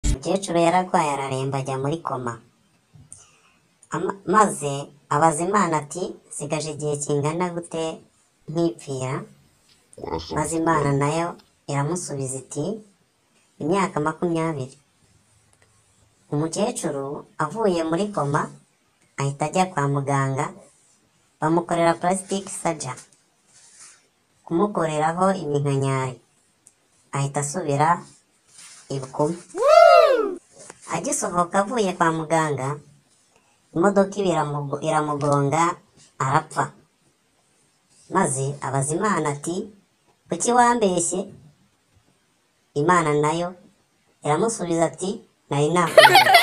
Umukecuru yararwaye araremba ajya muri koma, maze abaza Imana ati nsigaje igihe kingana gute nkipfira? Maze Imana nayo iramusubiza iti imyaka 20. Umukecuru avuye muri koma ahita ajya kwa muganga, bamukorera plastic surgery, kumukoreraho iminkanyari, ahita asubira ibukumi. Agisohoka avuye kwa muganga, imodoka iramugonga arapfa. Maze abaza Imana ati kuki wambeshye? Imana nayo iramusubiza ati nari nakubonye.